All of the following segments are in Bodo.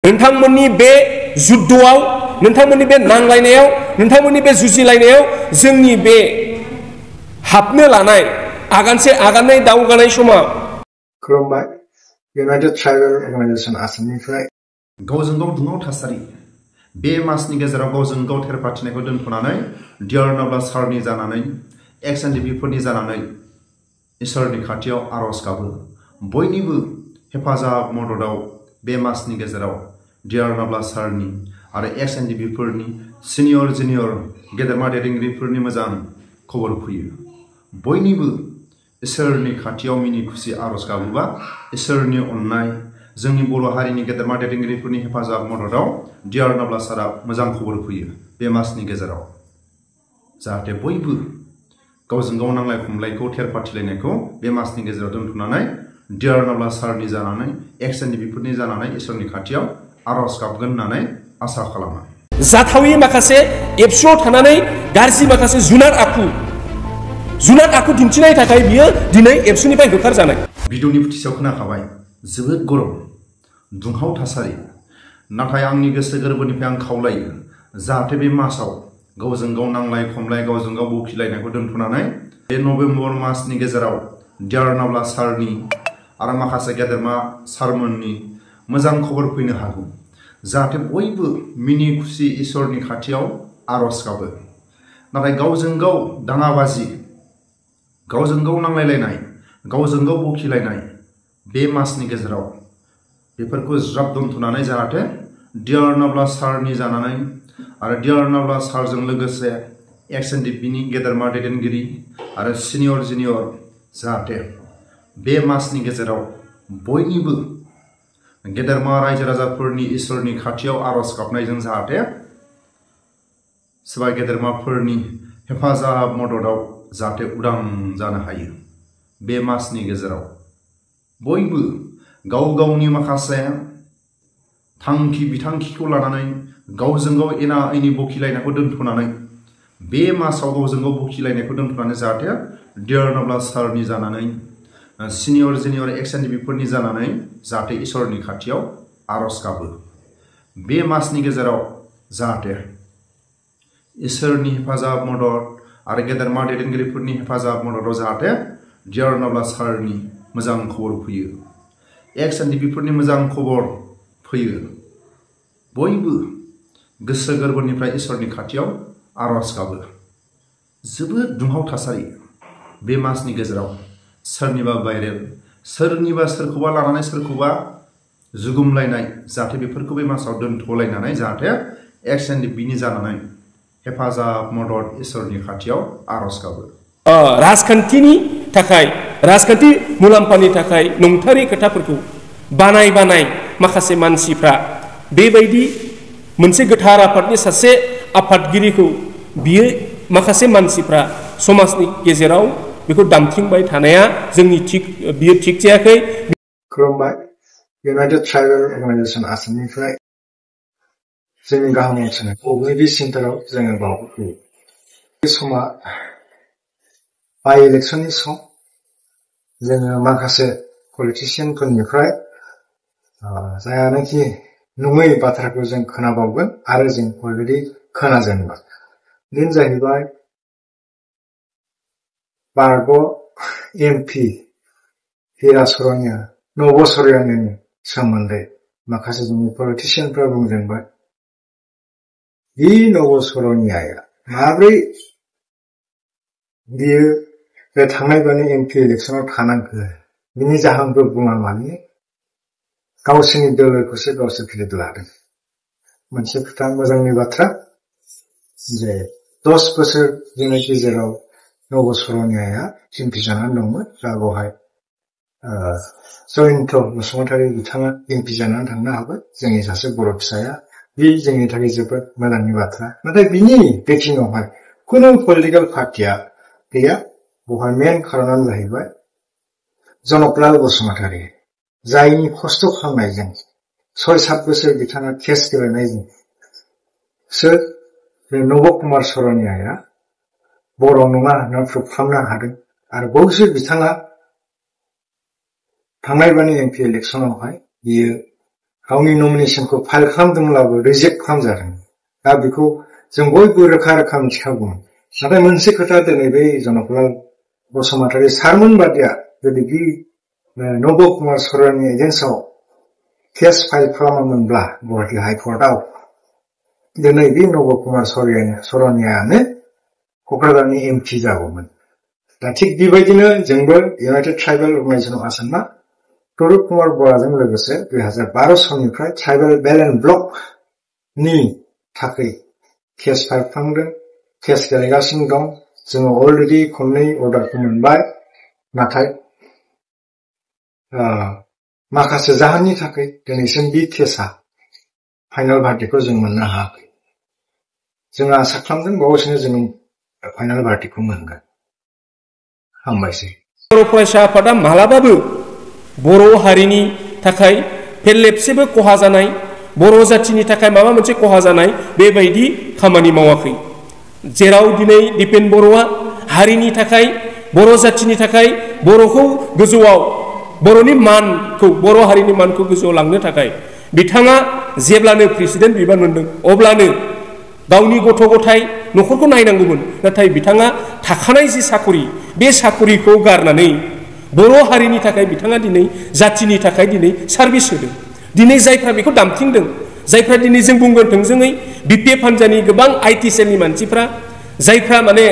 नोंथांमोननि बे जुद्धआव नोंथांमोननि बे नांलायनायाव नोंथांमोननि बे जुजिलायनायाव जोंनि बे हाबनो लानाय आगानसे आगानै दावगानाय समाव खुलुमबाय इउनाइटेड ट्राइबेल अर्गानाइजेशन आसामनिफ्राय गावजों गाव दुङाव थासारि बे मासनि गेजेराव गावजों गाव थेरफाथिनायखौ दोनथ'नानै डियार नाब्ला सारनि जानानै एक्स-एन-डि-पि फोरनि जानानै इसोरनि खाथियाव आरज गाबो बयनिबो हेफाजाब मददाव बे मासनि गेजेराव डियार नाब्ला सारनि आरो एक्स-एन-डि-पि फोरनि सिनियर जुनियर गेदेरमा दैदेनगिरिफोरनि मोजां खबर फैयो बयनिबो इसोरनि खाथियाव मिनि खुसि आरज गाबोबा इसोरनि अननाय जोंनि बर' हारिनि गेदेरमा दैदेनगिरिफोरनि हेफाजाब मददाव डियार नाब्ला सारा मोजां खबर फैयो बे मासनि गेजेराव जाहाथे बयबो गावजों गाव नांलाय खमलायखौ थेरफाथिलायनायखौ बे मासनि गेजेराव दोनथ'नानै डियार नाब्ला सारनि जानानै एक्स-एन-डि-पि फोरनि जानानै इसोरनि खाथियाव आरज गाबगोन होननानै आसा खालामो जाथावि माखासे एबसुआव थानानै गाज्रि माखासे जुनार आखु दिन्थिनायनि थाखाय बियो दिनै एबसुनिफ्राय होखारजानाय भिडिअनि फुटिसाव खोनाखाबाय जोबोद गरम दुंहाव थासारि नाथाय आंनि गोसो गोरबोनिफ्राय आं खावलायो जाहाथे बे मासाव गावजों गाव नांलाय खमलाय गावजों गाव बखिलायनायखौ दोनथ'नानै बे नभेम्बर मासनि गेजेराव डियार नाब्ला सारनि आरो माखासे गेदेरमा सारमोननि मोजां खबर फैनो हागौ जाहाथे बयबो मिनि खुसि इसोरनि खाथियाव आरज गाबो नाथाय गावजों गाव दाङाबाजि गावजों गाव नांलायलायनाय गावजों गाव बखिलायनाय बे मासनि गेजेराव बेफोरखौ ज्राब दोनथ'नानै जाहाथे डियार नाब्ला सारनि जानानै आरो डियार नाब्ला सारजों लोगोसे एक्स-एन-डि-पि नि गेदेरमा दैदेनगिरि आरो सिनियर जुनियर जाहाथे बे मासनि गेजेराव बयनिबो गेदेरमा रायजो राजाफोरनि इसोरनि खाथियाव आरज गाबनायजों जाहाथे सोरबा गेदेरमाफोरनि हेफाजाब मददाव जाहाथे उदां जानो हायो बे मासनि गेजेराव बयबो गाव गावनि माखासे थांखि बिथांखिखौ लानानै गावजों गाव एना एनि बखिलायनायखौ दोनथ'नानै बे मासाव गावजों गाव बखिलायनायखौ दोनथ'नानै जाहाथे डियार नाब्ला सारनि जानानै सिनियर जुनियर एक्स-एन-डि-पि फोरनि जानानै जाहाथे इसोरनि खाथियाव आरज गाबो बे मासनि गेजेराव जाहाथे इसोरनि हेफाजाब मदद आरो गेदेरमा दैदेनगिरिफोरनि हेफाजाब मददाव जाहाथे डियार नाब्ला सारनि मोजां खबर फैयो एक्स-एन-डि-पि फोरनि मोजां खबर फैयो बयबो गोसो गोरबोनिफ्राय इसोरनि खाथियाव आरज गाबो जोबोद दुंहाव थासारि बे मासनि गेजेराव सोरनिबा भाइरेल सोरनिबा सोरखौबा लानानै सोरखौबा जुगुमलायनाय जाहाथे बेफोरखौ बे मासाव दोनथ'लायनानै जाहाथे एक्स-एन-डि-पि नि जानानै हेफाजाब मदद इसोरनि खाथियाव आरज गाबो राजखान्थिनि थाखाय राजखान्थि मुलाम्फानि थाखाय नंथारै खोथाफोरखौ बानाय माखासे मानसिफ्रा बेबायदि मोनसे गोथार आफादनि सासे आफादगिरिखौ बियो माखासे मानसिफ्रा समाजनि गेजेराव बेखौ दामथिंबाय थानाया बियो थिग जायाखै खुलुमबाय इउनाइटेड ट्राइबेल अर्गानाइजेशन आसामनिफ्राय जोंनि गाहाम ओनसोलनि अग्निबि सेन्टाराव जोङो बावहैयो बे समा बाइ इलेक्सननि सम जोङो माखासे पलिटिशियानफोरनिफ्राय जायानाखि नङै बाथ्राखौ जों खोनाबावगोन आरो जों अलरेडि खोनाजेनबाय बेनो जाहैबाय बारग' एमपि हिरा सर'निया नब सर'नियानि सोमोन्दै माखासे जोंनि पलिटिशियानफ्रा बुंजेनबाय बे नब सर'नियाया माब्रै बियो बे थांनायबानो एमपि इलेक्सनाव थानांगौ बिनि जाहोनबो बुङा माने गावसोरनि दोलोखौसो गावसोर फिलिद लादों मोनसे खोथा मोजांनि बाथ्रा जे 10 बोसोरनि गेजेराव नब सर'नियाया एमपि जानानै दंमोन दा बेवहाय जयन्त बसुमतारी बिथाङा एमपि जानानै थांनो हाबाय जोंनि सासे बर' फिसाया बे जोंनि थाखाय जोबोद मोजांनि बाथ्रा नाथाय बिनि बेकिंआवहाय खुनु पलिटिकेल पार्टिया गैया बेवहाय मेन खारनानो जाहैबाय जनकलाल बसुमतारी जायनि खस्थ' खालामनायजों 6-7 बोसोर बिथाङा केस गेलेनायजों सोर नब कुमार सर'नियाया बर' नङा होनना प्रुभ खालामनो हादों आरो बावसो बिथाङा थांनायबानो एमपि इलेक्सनावहाय बियो गावनि नमिनेसनखौ फाइल खालामदोंब्लाबो रिजेक्ट खालामजादों दा बेखौ जों बयबो रोखा रोखा मिथिखागौमोन नाथाय मोनसे खोथा दिनै बै जनकलाल बसुमतारी सारमोन बादिया जुदि बे नब कुमार सर'नि एगेन्स्टआव केस फाइल खालामामोनब्ला गुवाहाटी हाइकर्टआव दिनै बे नब कुमार सर'नियानो क'क्राझारनि एमपि जागौमोन दा थिग बेबायदिनो जोंबो इउनाइटेड ट्राइबेल अर्गानाइजेसन आसामआ तरुप कुमार बराजों लोगोसे 2012 सननिफ्राय ट्राइबेल बेल एन्ड ब्लकनि थाखाय केस फाइल खालामदों केस गेलेगासिनो दं जोङो अलरेडि खननै अर्डारखौ मोनबाय नाथाय माखासे जाहोननि थाखाय दिनैसिम बे केसआ फाइनाल भार्डिक्टखौ जों मोननो हायाखै जों आसा खालामदों बावैसोनो जों फाइनाल भार्डिक्टखौ मोनगोन हामबायसै बर' फरायसा आफादा मालाबाबो बर' हारिनि थाखाय फेरलेबसेबो खहा जानाय बर' जाथिनि थाखाय माबा मोनसे खहा जानाय बेबायदि खामानि मावाखै जेराव दिनै दिपेन बर'आ हारिनि थाखाय बर' जाथिनि थाखाय बर'खौ गोजौआव बर'नि मानखौ बर' हारिनि मानखौ गोजौआव लांनो थाखाय बिथाङा जेब्लानो प्रेसिडेन्ट बिबान मोनदों अब्लानो गावनि गथ' गथाय न'खरखौ नायनांगौमोन नाथाय बिथाङा थाखानाय जि साकरि बे साकरिखौ गारनानै बर' हारिनि थाखाय बिथाङा दिनै जाथिनि थाखाय दिनै सार्भिस होदों दिनै जायफ्रा बेखौ दामथिंदों जायफ्रा दिनै जों बुंगोन थोंजोङै बिपिएफ हान्जानि गोबां आईटी सेलनि मानसिफ्रा जायफ्रा माने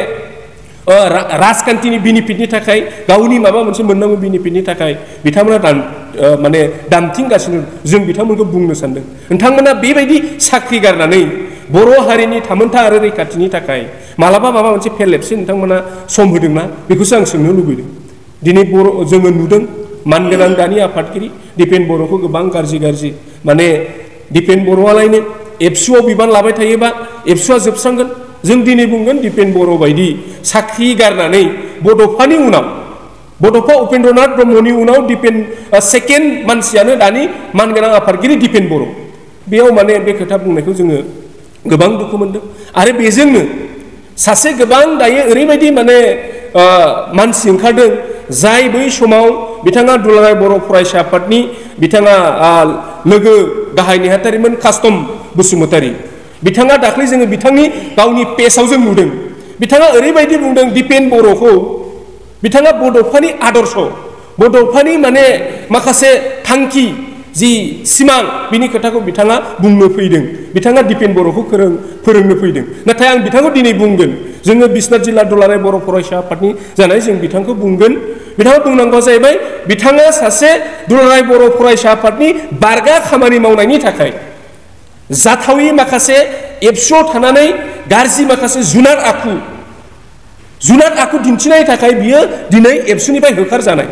राजखान्थिनि बेनिफिटनि थाखाय गावनि माबा मोनसे मोननांगौ बेनिफिटनि थाखाय बिथांमोना माने दामथिंगासिनो जों बिथांमोनखौ बुंनो सानदों नोंथांमोना बेबायदि साख्रि गारनानै बर' हारिनि थामोनथा आरो रैखाथिनि थाखाय मालाबा माबा मोनसे फेरलेबसे नोंथांमोना सम होदोंना बेखौसो आं सोंनो लुबैदों दिनै बर' जोङो नुदों मानगोनां दानि आफादगिरि दिपेन बर'खौ गोबां गाज्रि माने दिपेन बर'आलायनो एबसुआव बिबान लाबाय थायोबा एबसुआ जोबस्रांगोन जों दिनै बुंगोन दिपेन बर' बायदि साख्रि गारनानै बड'फानि उनाव बड'फा उपेन्द्रनाथ ब्रह्मनि उनाव दिपेन सेकेन्ड मानसियानो दानि मानगोनां आफादगिरि दिपेन बर' बेयाव माने बे खोथा बुंनायखौ जोङो गोबां दुखु मोनदों आरो बेजोंनो सासे गोबां दायो ओरैबायदि माने मानसि ओंखारदों जाय बै समाव बिथाङा दुलाराय बर' फरायसा आफादनि बिथाङा लोगो गाहाय नेहाथारिमोन कास्टम बसुमतारी बिथाङा दाख्लै जोङो बिथांनि गावनि पेजआव जों नुदों बिथाङा ओरैबायदि बुंदों दिपेन बर'खौ बिथाङा बड'फानि आदर्श बड'फानि माने माखासे थांखि जि सिमां बिनि खोथाखौ बिथाङा बुंनो फैदों बिथाङा दिपेन बर'खौ फोरोंनो फैदों नाथाय आं बिथांखौ दिनै बुंगोन जोङो बिश्वनाथ जिल्ला दुलाराय बर' फरायसा आफादनि जानाय जों बिथांखौ बुंगोन बिथाङा बुंनांगौआ जाहैबाय बिथाङा सासे दुलाराय बर' फरायसा आफादनि बारगा खामानि मावनायनि थाखाय जाथावि माखासे एबसुआव थानानै गाज्रि माखासे जुनार आखु दिन्थिनायनि थाखाय बियो दिनै एबसुनिफ्राय होखारजानाय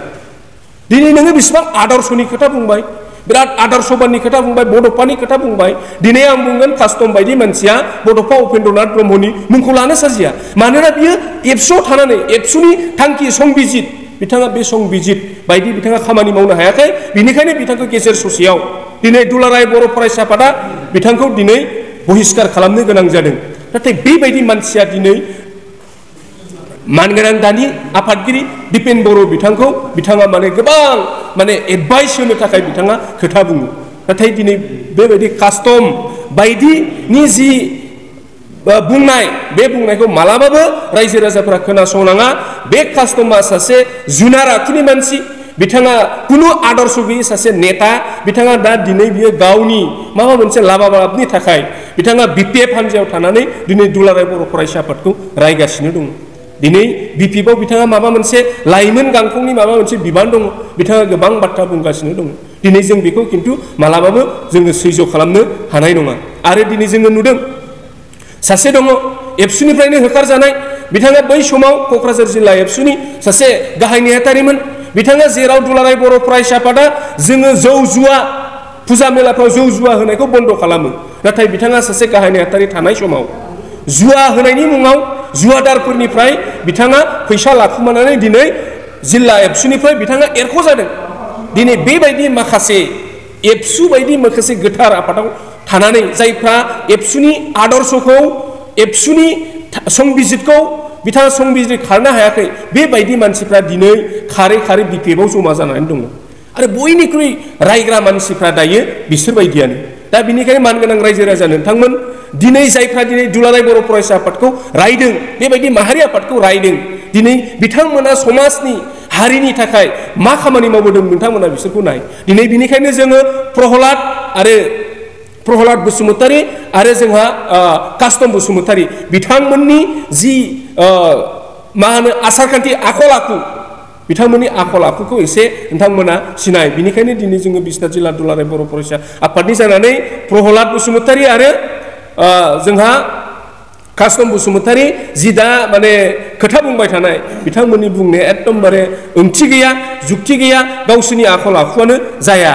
दिनै नोङो बेसेबां आदर्शनि खोथा बुंबाय बिराद आदर्शबाननि खोथा बुंबाय बड'फानि खोथा बुंबाय दिनै आं बुंगोन कास्टम बायदि मानसिया बड'फा उपेन्द्रनाथ ब्रह्मनि मुंखौ लानो साजिया मानोना बियो एबसुआव थानानै एबसुनि थांखि संबिजित बिथाङा बे संबिजित बायदि बिथाङा खामानि मावनो हायाखै बिनिखायनो बिथांखौ गेजेर ससेयाव दिनै दुलाराय बर' फरायसा आफादा बिथांखौ दिनै बहिष्कार खालामनो गोनां जादों नाथाय बेबायदि मानसिया दिनै मानगोनां दानि आफादगिरि दिपेन बर' बिथाङा माने गोबां माने एडभाइस होनो थाखाय बिथाङा खोथा बुङो नाथाय दिनै बेबायदि कास्टम बायदिनि जि बुंनाय बे बुंनायखौ मालाबाबो रायजो राजाफोरा खोनासंनाङा बे कास्टमा सासे जुनार आखुनि मानसि बिथाङा कुनु आदर्श गैयै सासे नेता बिथाङा दा दिनै बियो गावनि माबा मोनसे लाबालाबनि थाखाय बिथाङा बिपिएफ हान्जायाव थानानै दिनै दुलाराय बर' फरायसा आफादखौ रायगासिनो दङ दिनै बिपिएफआव बिथाङा माबा मोनसे लाइमोन गांखंनि माबा मोनसे बिबान दङ बिथाङा गोबां बाथ्रा बुंगासिनो दङ दिनै जों बेखौ खिन्थु मालाबाबो जोङो सैज्य खालामनो हानाय नङा आरो दिनै जोङो नुदों सासे दङ एबसुनिफ्रायनो होखारजानाय बिथाङा बै समाव क'क्राझार जिल्ला एबसुनि सासे गाहाय नेहाथारिमोन बिथाङा जेराव दुलाराय बर' फरायसा आफादा जोङो जौ जुवा फुजा मेलाफ्राव जौ जुवा होनायखौ बन्द खालामो नाथाय बिथाङा सासे गाहाय नेहाथारि थानाय समाव जुवा होनायनि मुङाव जुवादारफोरनिफ्राय बिथाङा फैसा लाखुमानानै दिनै जिल्ला एबसुनिफ्राय बिथाङा एरख'जादों दिनै बेबायदि माखासे एबसु बायदि माखासे गोथार आफादाव थानानै जायफ्रा एबसुनि आदर्शखौ एबसुनि संबिजितखौ बिथाङा संबिजित खालामनो हायाखै बेबायदि मानसिफ्रा दिनै खारै बिपिएफआव जमा जानानै दङ आरो बयनिख्रुइ रायग्रा मानसिफ्रा दायो बिसोरबायदियानो दा बिनिखायनो मानगोनां रायजो राजा नोंथांमोन दिनै जायफ्रा दिनै दुलाराय बर' फरायसा आफादखौ रायदों बेबायदि माहारि आफादखौ रायदों दिनै बिथांमोना समाजनि हारिनि थाखाय मा खामानि मावबोदों नोंथांमोना बिसोरखौ नाय दिनै बिनिखायनो जोङो प्रहलाद बसुमतारी आरो जोंहा कास्तम बसुमतारी बिथांमोननि जि मा होनो आसारखान्थि आखल आखु बिथांमोननि आखल आखुखौ एसे नोंथांमोना सिनाय बिनिखायनो दिनै जोङो बिसनाथ जिल्ला दुलाराय बर' फरायसा आफादनि जानानै प्रहलाद बसुमतारी आरो जोंहा कास्तम बसुमतारी जि दा माने खोथा बुंबाय थानाय बिथांमोननि बुंनाया एकदमबारे ओंथि गैया जुक्ति गैया गावसोरनि आखल आखुआनो जाया